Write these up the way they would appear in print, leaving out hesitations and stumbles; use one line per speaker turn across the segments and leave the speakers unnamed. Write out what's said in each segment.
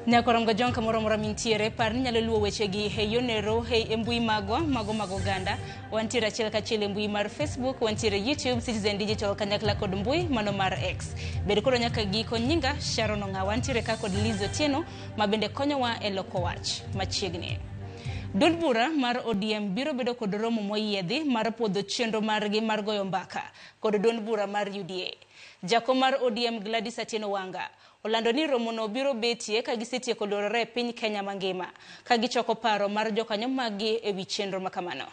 Nyakorom Gajwang' kamoro amora mintiere, par ni inyalo luwo wechegi e yonero e mbui magwa mago mag oganda. Wantiere achiel kachiel e mbui mar Facebook, wantiere YouTube, Citizen Digital kanyakla kod mbui mano mar X. Bed kodwa nyaka giko. Nyinga Sharon Ong'awa, wantiere ka kod Liz Otieno ma bende konyowa e loko wach machiegni. Duond bura mar ODM biro bedo kod romo moyiedhi mar puodho chenro margi mar goyo mbaka kod duond bura mar UDA. Jakom mar ODM Gladys Atieno Wanga olando ni romono biro betie ka gisetieko luorore e piny Kenya mangima ka gichoko paro mar jokanyo maggi e wi chenro makamano.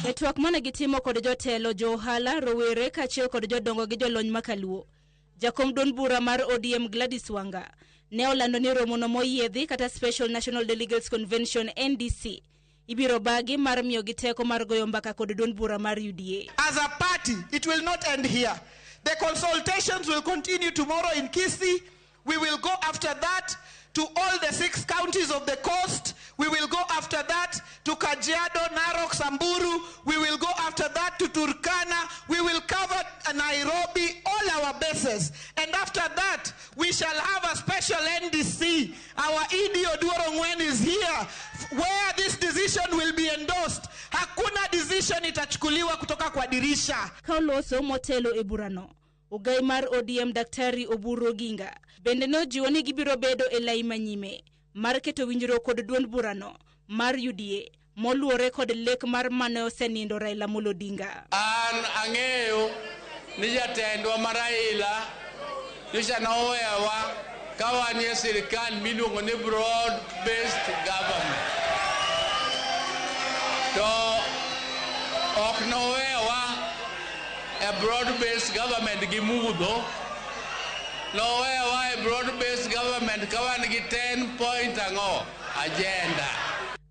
E twak mane gitimo kod jotelo, jo ohala, rowere kaachiel kod jodongo gi jolony makaluo, jakom duond bura mar ODM Gladys Wanga ne olando ni romono moyiedhi kata Special National Delegates Convention NDC ibiro bagi mar miyogi teko mar goyo mbaka kod duond bura mar UDA.
As a party, it will not end here. The consultations will continue tomorrow in Kisii. We will go after that to all the 6 counties of the coast. We will go after that to Kajiado, Narok, Samburu. We will go after that to Turkana. We will cover Nairobi, all our bases. And after that, we shall have a special NDC. Our ED Oduor Ong'wen is here, where this decision will be endorsed. Hakuna decision itachukuliwa kutoka kwa dirisha.
Ka oloso motelo e burano, ogai mar ODM Daktari Oburu Oginga bende nojiwo ni gibiro bedo e lai manyime mar keto winjruok kod duond burano mar UDA moluore kod lek mar mane osenindo Raila Amolo Odinga.
An ang'eyo ni jatendwa ma Raila nyocha nowewa ka wan e sirikal miluongo ni broad based government. To ok nowewa e broad based government gi mudho, nowewa e broad based government ka wan gi 10 point ang'o agenda.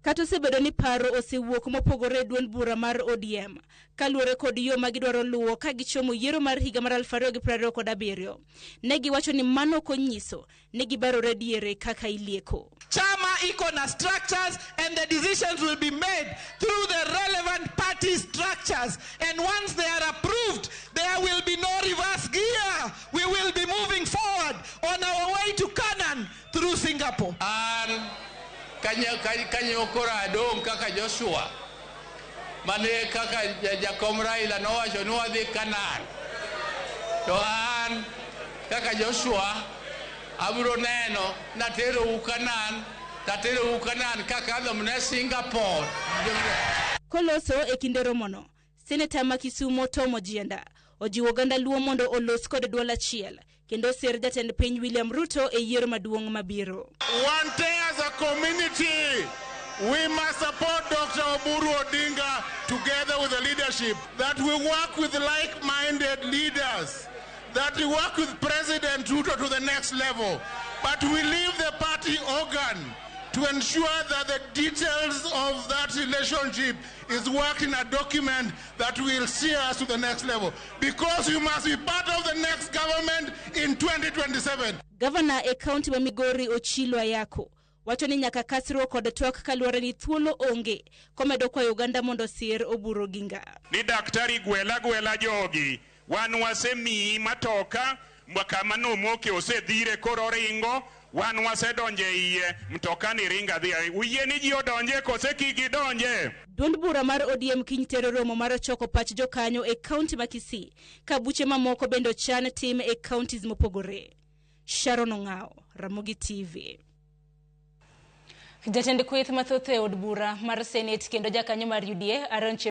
Kata osebedo ni paro osewuok mopogore e duond bura mar ODM kaluwore kod yo ma gidwaro luwo ka gichomo yiero mar higa mar 2027, ne giwacho ni mano ok onyiso ni gibarore diere kaka ilieko.
Chama iko na structures and the decisions will be made through the relevant party structures, and once they are approved, there will be no reverse gear. We will be moving forward on our way to Canaan through Singapore.
An kanyo koro adong' kaka Joshua mane kaka jakom Raila nowacho ni wadhi Canaan, to an kaka Joshua abiro neno naterou Canaan, taterou Canaan kakadho mne Singapore.
Koloso e kinde romono, Seneta ma Kisumo Tom Ojienda ojiwo oganda Luo mondo olos kod duol achiel kendo sir jatend piny William Ruto e yiero maduong' mabiro.
One day as a community, we must support Dr. Oburu Odinga together with the leadership, that we work with like-minded leaders, that we work with President Ruto to the next level, but we leave the party organ to ensure that the details of that relationship is worked in a document that will see us to the next level, because you must be part of the next government in 2027.
Governor e county ma Migori Ochilo Ayako wacho ni nyaka kasruok kod twak kaluwore ni thuolo onge, komedo kwayo oganda mondo osir Oburu Oginga.
Ni daktari gwela gwela jogi, wan wasemiyi matoka kama nomoke osedhire koro oringo, wan wasedonje iye, mtoka ni ringa dhi. Uyie ni ji odonje kose kik gidonje?
Duond bura mar ODM kiny tero romo mar choko pach jokanyo e kaunti ma Kisii, ka buche mamoko bende ochan tim e counties mopogore. Sharon Ong'ao, Ramogi TV. Jatend kweth mathoth e od bura mar Senate kendo jakanyo mar UDA Aaron